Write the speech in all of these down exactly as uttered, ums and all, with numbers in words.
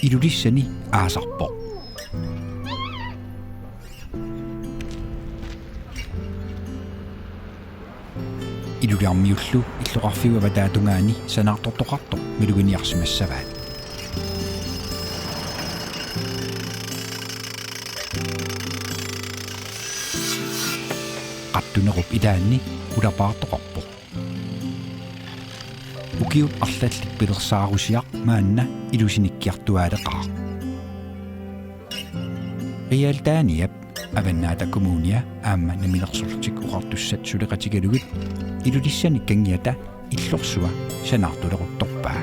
Ilulissani aasarpoq. Iluliarmiullu illoqarfiup avataatungaani sanaartortoqartoq maluginiarsimassavaat. Qattunerup ilaanni ulapaartoqarpoq. Ukiut arlallit pilersaarusiaq maanna ilusinikkiartuaaleqaaq. Realdaniap Avannaata Kommunia aamma Namminersorlutik Oqartussat suleqatigalugit Ilulissani Kangiata Illorsua sanaartuleruttorpaa.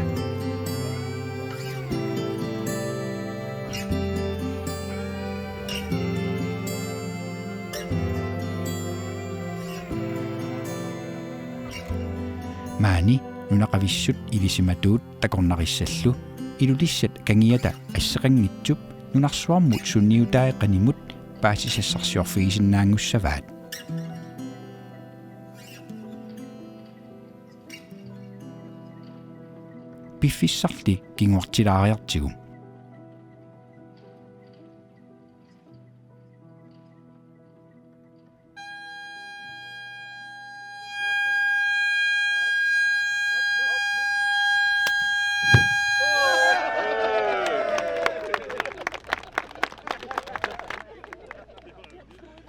Maani nunaqavissut ilisimatuut takornarissallu Ilulissat Kangiata asseqanngitsup nunarsuarmut sunniutai qanimut paasisassarsiorfigisinnaanngussavaat. Piffissarli kinguartilaariartigu.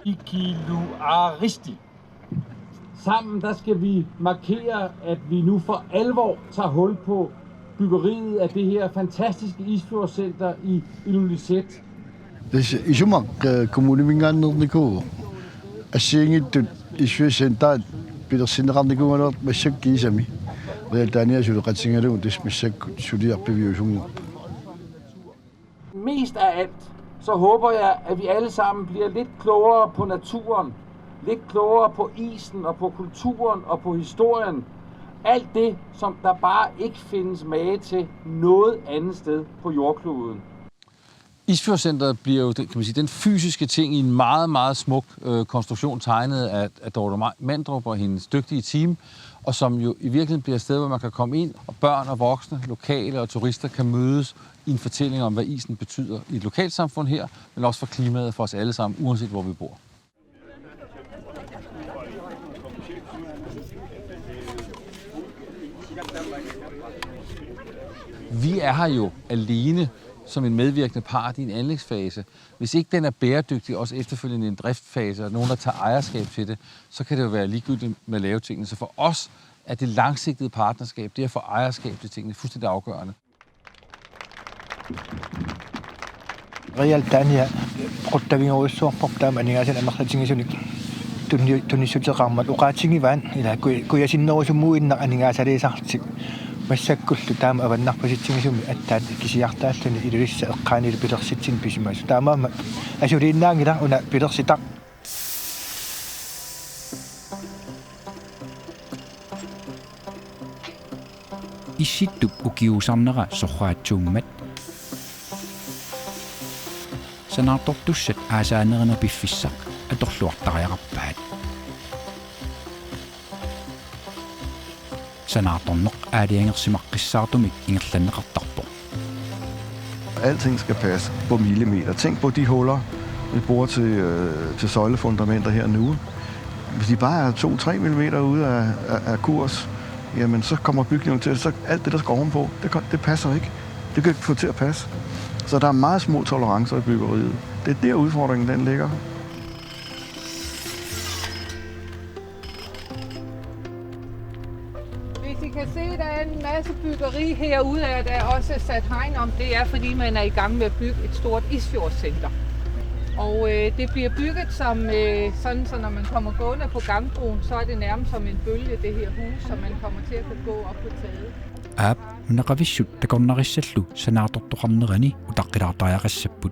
Ikiluaristi. Sammen, der skal vi markere, at vi nu for alvor tager hul på byggeriet af det her fantastiske isfjordscenter i Ilulissat. Tassa isumaq, eh, kommuniminngaanneernikuuvoq. Assigiinngitsut isfjordscenterit pilersinneqarnikuugaluartut massakkut kiisami. Realdania suleqatigalugu tassa massakkut suliaq piviusunngorpoq. Mest af alt, så håber jeg, at vi alle sammen bliver lidt klogere på naturen, lidt klogere på isen og på kulturen og på historien. Alt det, som der bare ikke findes mage til noget andet sted på jordkloden. Isfjordscenteret bliver jo, den, kan man sige, den fysiske ting i en meget, meget smuk, øh, konstruktion tegnet af, af Dorthe Ma-, Mandrup og hendes dygtige team, og som jo i virkeligheden bliver et sted, hvor man kan komme ind, og børn og voksne, lokale og turister kan mødes i en fortælling om, hvad isen betyder i et lokalsamfund her, men også for klimaet for os alle sammen, uanset hvor vi bor. Vi er her jo alene som en medvirkende part i en anlægsfase. Hvis ikke den er bæredygtig, også efterfølgende i en driftsfase, og nogen, der tager ejerskab til det, så kan det jo være ligegyldigt med at lave tingene. Så for os er det langsigtede partnerskab, det at få ejerskab til tingene, fuldstændig afgørende. Realdania quttavigorujussuarparput taama aningaasanik amerlatigisunik tunni-, tunissuteqarmat oqaatigivaat ila ku-, kujasinnerusumuinnaq aningaasaliisarlutik massakkullu taama avannarpasitsigisumik aatsaat kisiartaalluni Ilulissat eqqaanilu pilersitsineq pisimasoq. Taamaammat asuliinnaanngilaq una pilersitaq. Issittup ukiuusarnera sorraatsuummat sanaartortussat aasaanerani piffissaq atorluartariaqarpaat. Sanaartorneq aalajangersimaqqissaartumik ingerlanneqartarpoq. Alting skal passe på millimeter. Tænk på de huller, vi bruger til, øh, til søjlefundamenter her nu. Hvis de bare er to-tre millimeter ude af, af, af kurs, jamen så kommer bygningen til, så alt det, der skal ovenpå, det, kan- det passer ikke. Det kan ikke få til at passe. Så der er meget små tolerancer i byggeriet. Det er der udfordringen den ligger. Hvis I kan se, der er en masse byggeri herude af, der er også sat hegn om. Det er, fordi man er i gang med at bygge et stort isfjordscenter. Og øh, det bliver bygget som øh, sådan, så når man kommer gående på gangbroen, så er det nærmest som en bølge, det her hus, så man kommer til at kunne gå op på taget. Aap, nunaqavissut takornarissallu sanaartortoqarnerani utaqqilaartariaqassapput.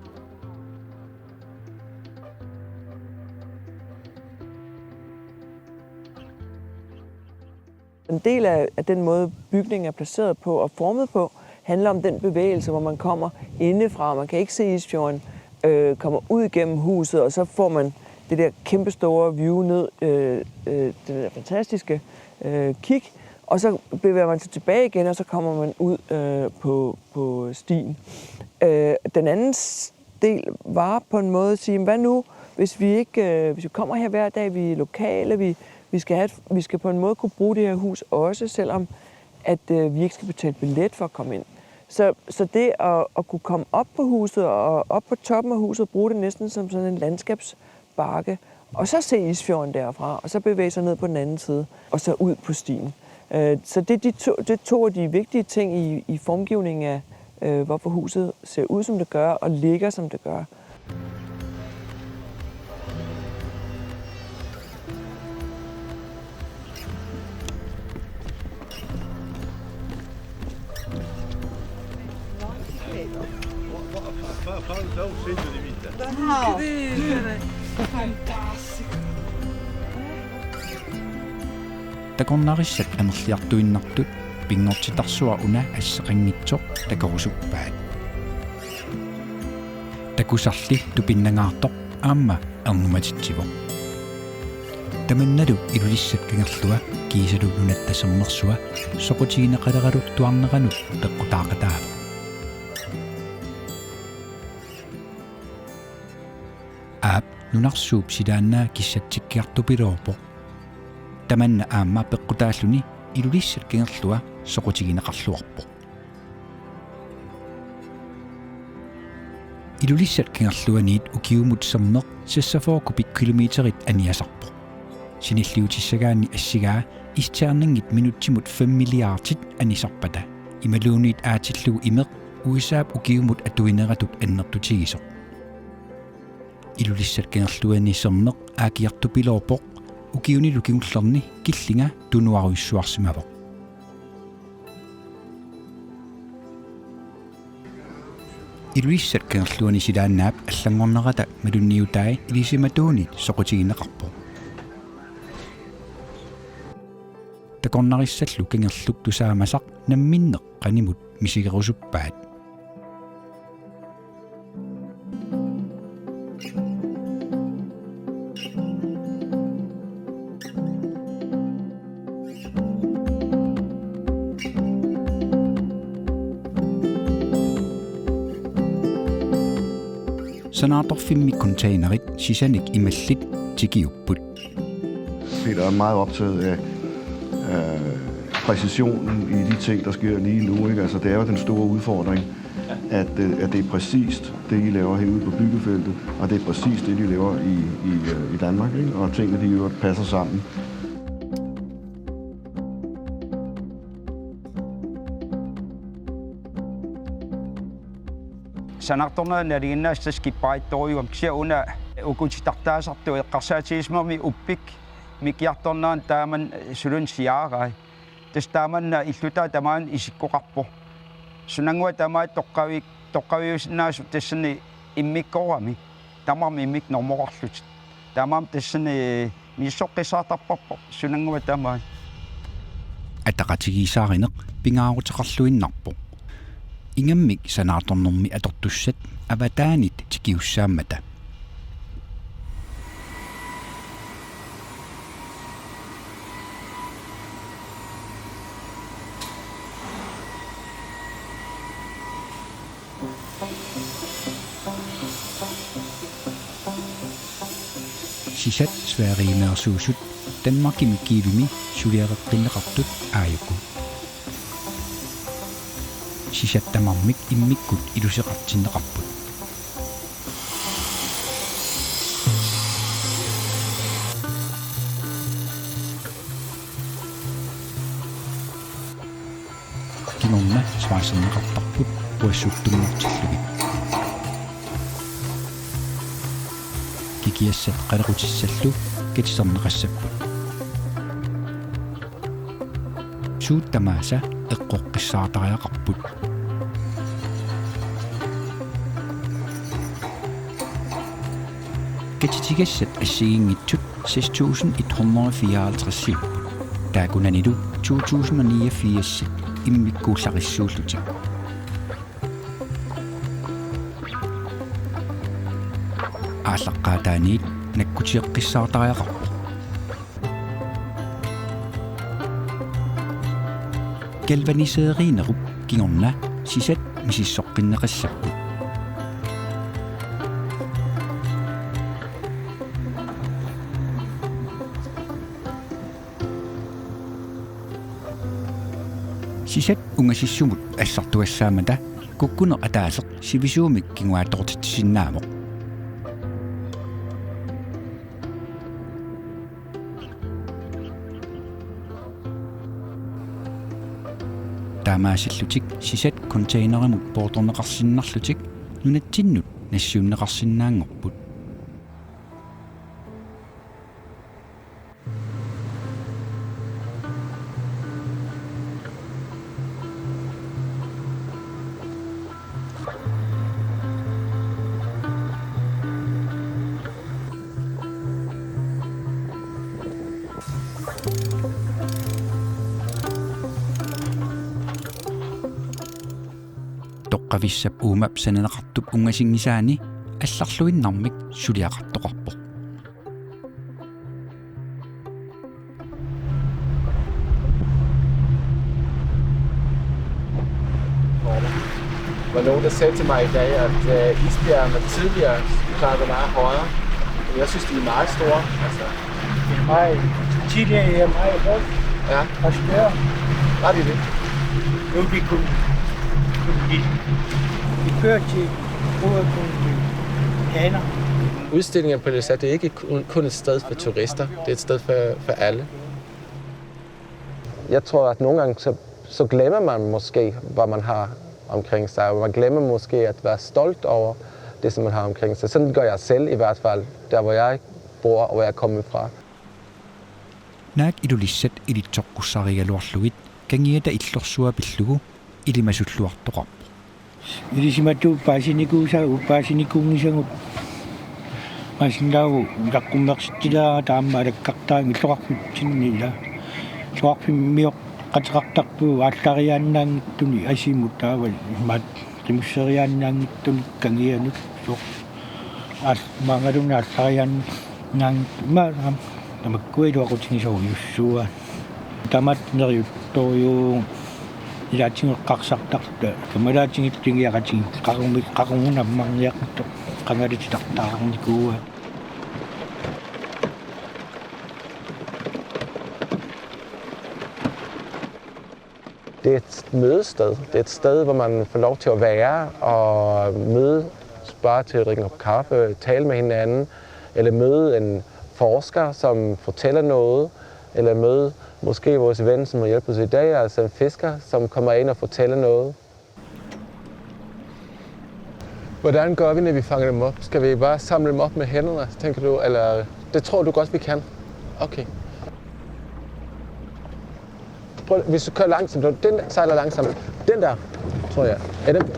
En del af, af den måde, bygningen er placeret på og formet på, handler om den bevægelse, hvor man kommer indefra. Man kan ikke se isfjorden, øh, kommer ud igennem huset, og så får man det der kæmpe store view ned, øh, øh, det der fantastiske øh, kig. Og så bevæger man sig tilbage igen, og så kommer man ud øh, på, på stien. Øh, den anden s-, del var på en måde at sige, "Hvad nu, hvis vi ikke, øh, hvis vi kommer her hver dag, vi er lokale, vi, vi skal have et, vi skal på en måde kunne bruge det her hus også, selvom at, øh, vi ikke skal betale billet for at komme ind." Så, så det at, at kunne komme op på huset og op på toppen af huset og bruge det næsten som sådan en landskabsbakke, og så se Isfjorden derfra, og så bevæge sig ned på den anden side, og så ud på stien. Øh, så det er de to, det er to af de vigtige ting i, i formgivningen af, øh, hvorfor huset ser ud, som det gør, og ligger, som det gør. Incredibile. Fantastico. Takornarissat amerliartuinnartut pinngortitarsuaq una asseqanngitsoq takorusuppaat. Takusarli tupinnangaartoq aamma ernumatitsivoq. Tamannalu Ilulissat Kangerlua kiisalu Nunatta Sermersua soqutigineqaleraluttuarneranut peqqutaaqataavoq. Aap nunarsuup silaannaa kissatsikkiartupiloorpoq. Tamanna aamma peqqutaalluni Ilulissat Kangerlua soqutigineqarluarpoq. Ilulissat Kangerluaniit ukiumut sermeq seksogfyrre kubikkilometerit aniasarpoq. Sinilliutissagaanni assigaa isterninngit minutsimut fem milliardit anisarpata. Imaluunniit aatillugu imeq U S A-p ukiumut atuineratut annertutigisoq. Ilulissat Kangerluani sermeq aakiartupiloorpoq ukiunilu kingullerni killinga tunuarujussuarsimavoq. Ilulissat Kangerluani silaannaap allanngornerata malunniutai ilisimatuunit soqutigineqarpoq. Takornarissallu kangerluk tusaamasaq namminneq qanimut misigerusuppaat. Sanaartorfimmi containerit sisanik imallit tikiupput. Peter er meget optaget af, af præcisionen i de ting, der sker lige nu, ikke? Altså, det er jo den store udfordring, at, øh, at det er præcist det, I laver herude på byggefeltet, og det er præcist det, de laver i, i, øh, i Danmark, ikke? Og tingene, de i øvrigt passer sammen. Sanaartornerani nalinginnaasumik skipparittorujuugami, kisianni una uku titartaasartut eqqarsaatigisimagami uppik mikiartornerani taamani sulunik siaarai. Tassa taamanna illutaa tamaani isikkoqarpoq. Sunannguaq tamaat toqqavi-, toqqaviusinnaasut tassani immikkoorami. Tamarmik immikkoorlutik. Taamaammat tassani misissoqqissaartarparput sunannguaq tamaat. Ataqatigiissaarineq pingaaruteqarluinnarpoq. Ingammik sanaartornermi atortussat avataanit tikiussaammata. Sisat Sverigemeersuusut Danmarkimi Kievimi suliareqqinneqartut aajuku. Sisat tamarmik immikkut iluseqartinneqarput. Kingorna svejserneqartarput quassuttunngortillugit. Kikiassat qalequtissallu katisserneqassapput. Suut tamaasa eqqoqqissaartariaqarput. Katitigassat assigiinngitsut seks tusind et hundrede og fireoghalvtreds. Taakkunanilu to tusind og niogfirs immikkuullarissuullutik. Aallaqqaataaniit nakkutioqqissaartariaqarpoq. Galvaniseeriinnerup kingorna sisat misissoqqinneqassapput. Sisat ungasissumut assartuassaammata kukkuneq ataaseq sivisuumik kinguaattoortitsisinnaavoq. Taamaasillutik sisat containerimut poortorneqarsinnarlutik nunatsinnut nassiunneqarsinnaanngorput. Toqqavissap uumap sananeqartup unngasinngisaani allarluinnarmik suliaqartoqarpoq. Der var nogen, der sagde til mig i dag, at øh, isbjergene tidligere plejede at være meget højere. Men jeg synes, de er meget store. Altså, Det er meget, tidligere er meget højt ja, og større. Var det det? Nu er de kun, kun de, de kører til hovedet kun de kaner. Udstillingen på Ilulissat, det er ikke kun, kun et sted for turister. Det er et sted for, for alle. Jeg tror, at nogle gange så, så glemmer man måske, hvad man har omkring sig. Og man glemmer måske at være stolt over det, som man har omkring sig. Sådan gør jeg selv i hvert fald, der hvor jeg bor og hvor jeg kommer fra. Naak Ilulissat ilitsoqqussarigaluarlugit kangiata illorsua pillugu ilimasulluartoqarpoq. Ilisimatut paasinikuusa-, paasinikuunngisagut. Masinnagu ilaqqummernartilaarlugu taama alakkartaanngilaq illoqarfitsinni ila. Illoqarfimmioqateqartarpugut aallariaannaanngitsunik asimut taava imaat qimusseriaannaanngitsunik kangianut soorlu. Aal-, maanngaluunniit aallariaannaanngitsunik imaat tamakkua iluaqutigisorujussuuaat. Tamatta neriuttorujussuuvugut ilaatigut eqqarsartarluta. Kammalaatigullu tungiaqatigiit qaqugumi-, qaqugu nammarniartoq qangali titartaarnikuuaat. Det er et mødested. Det er et sted, hvor man får lov til at være og møde, bare til at drikke en kop kaffe, tale med hinanden, eller møde en forsker, som fortæller noget, eller møde måske vores ven, som har hjulpet os i dag, altså en fisker, som kommer ind og fortæller noget. Hvordan gør vi, når vi fanger dem op? Skal vi bare samle dem op med hænderne, tænker du? Eller det tror du godt, vi kan? Okay. Prøv, hvis du kører langsomt, den sejler langsomt. Den der, tror jeg. Er den...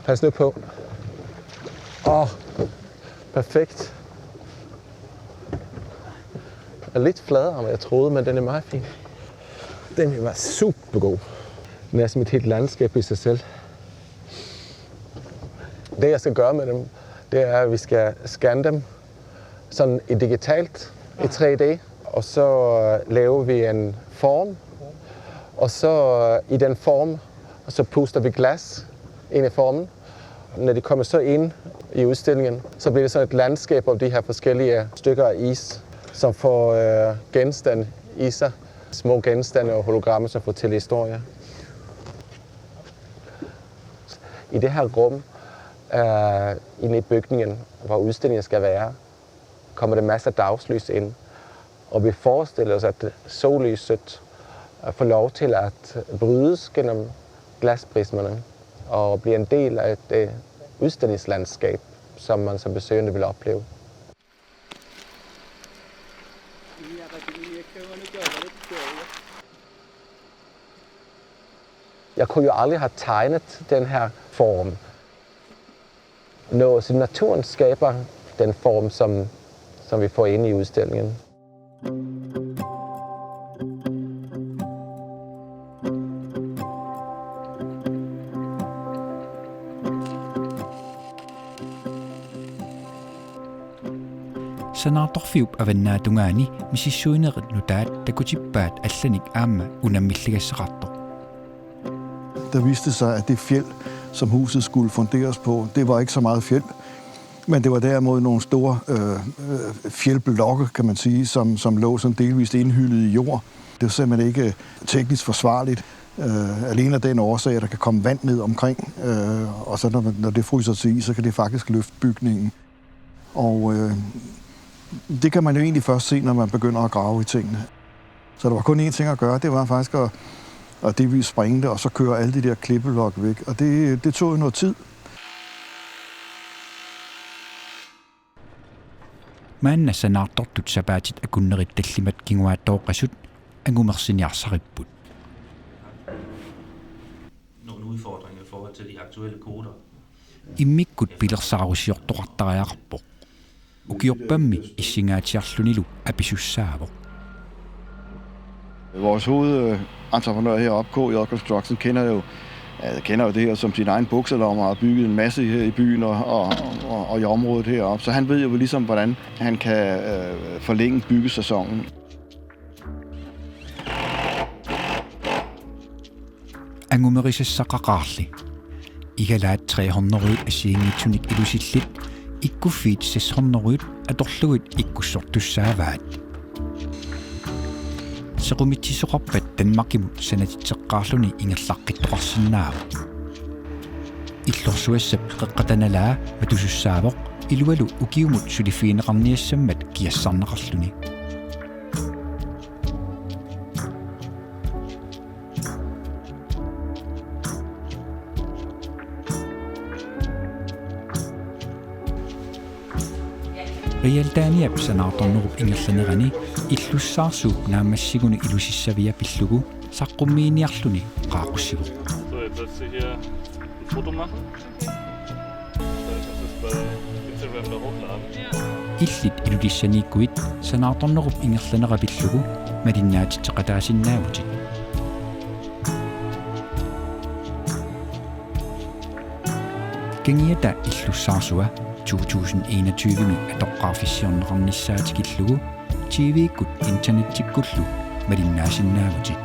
Pas nu på. Åh, perfekt. Den er lidt fladere, end jeg troede, men den er meget fin. Den var super god. Den er som et helt landskab i sig selv. Det, jeg skal gøre med dem, det er, at vi skal scanne dem sådan i digitalt i tre D, og så øh, laver vi en form, og så øh, i den form, så puster vi glas ind i formen. Når de kommer så ind i udstillingen, så bliver det sådan et landskab af de her forskellige stykker af is, som får øh, genstande i sig. Små genstande og hologrammer, som fortæller historier. I det her rum, øh, inde i bygningen, hvor udstillingen skal være, kommer der masser af dagslys ind. Og vi forestiller os, at sollyset øh, får lov til at brydes gennem glasprismerne og blive en del af det udstillingslandskab, som man som besøgende vil opleve. Jeg kunne jo aldrig have tegnet den her form. Nå, så naturen skaber den form, som, som vi får ind i udstillingen. Sanaartorfiup avannaatungaani misissuinerit nutaat takutippaat allanik aamma unammilligassaqartoq. Der viste sig, at det fjeld, som huset skulle funderes på, det var ikke så meget fjeld. Men det var derimod nogle store øh, øh, fjeldblokke, kan man sige, som, som lå sådan delvist indhyllet i jord. Det var simpelthen ikke øh, teknisk forsvarligt. Øh, alene af den årsag, at der kan komme vand ned omkring, øh, og så når, man, når det fryser til is, så kan det faktisk løfte bygningen. Og øh, det kan man jo egentlig først se, når man begynder at grave i tingene. Så der var kun én ting at gøre, det var faktisk at, at delvis sprænge det, og så køre alle de der klippeblokke væk. Og det, det tog jo noget tid. Maanna sanaartortut sapaatit akunnerit tallimat kinguaattooqqasut angumersiniarsaripput. Nogle udfordringer i forhold til de aktuelle kvoter. Immikkut pilersaarusiortoqartariaqarpoq. Ukiorpammi issingaatsiarlunilu apisussaavoq. Vores hovedentreprenør heroppe, K J Construction, kender jo, altså, kender jo det her som sin egen bukselomme og har bygget en masse her i byen og, og, og, og i området heroppe. Så han ved jo ligesom, hvordan han kan øh, forlænge byggesæsonen. Angumerisassaqaqaarli. Igalaat tre hundrede assigiinngitsunik ilusillit ikkuffiit seks hundrede atorlugit ikkussortussaavaat. Sequmitsisoqarpat Danmarkimut sanatitseqqaarluni ingerlaqqittoqarsinnaavoq. Illorsuassap qeqqata nalaa matusussaavoq ilualu ukiumut suliffigineqarniassammat kiassarneqarluni. Realdaniap sanaartornerup ingerlanerani illussaarsuup naammassiguni ilusissavia pillugu saqqummiiniarluni qaaqqussivoq. So, jetzt lässt sich hier ein Foto machen. Dann kannst du es bei Instagram da hochladen. Illit Ilulissaniikkuit sanaartornerup ingerlanera pillugu malinnaatitseqataasinnaavutit. Kangiata illussaarsua to tusind enogtyve-mi atoqqaarfissiorneqarnissaa tikillugu T V-kkut internettikkullu malinnaasinnaavutit.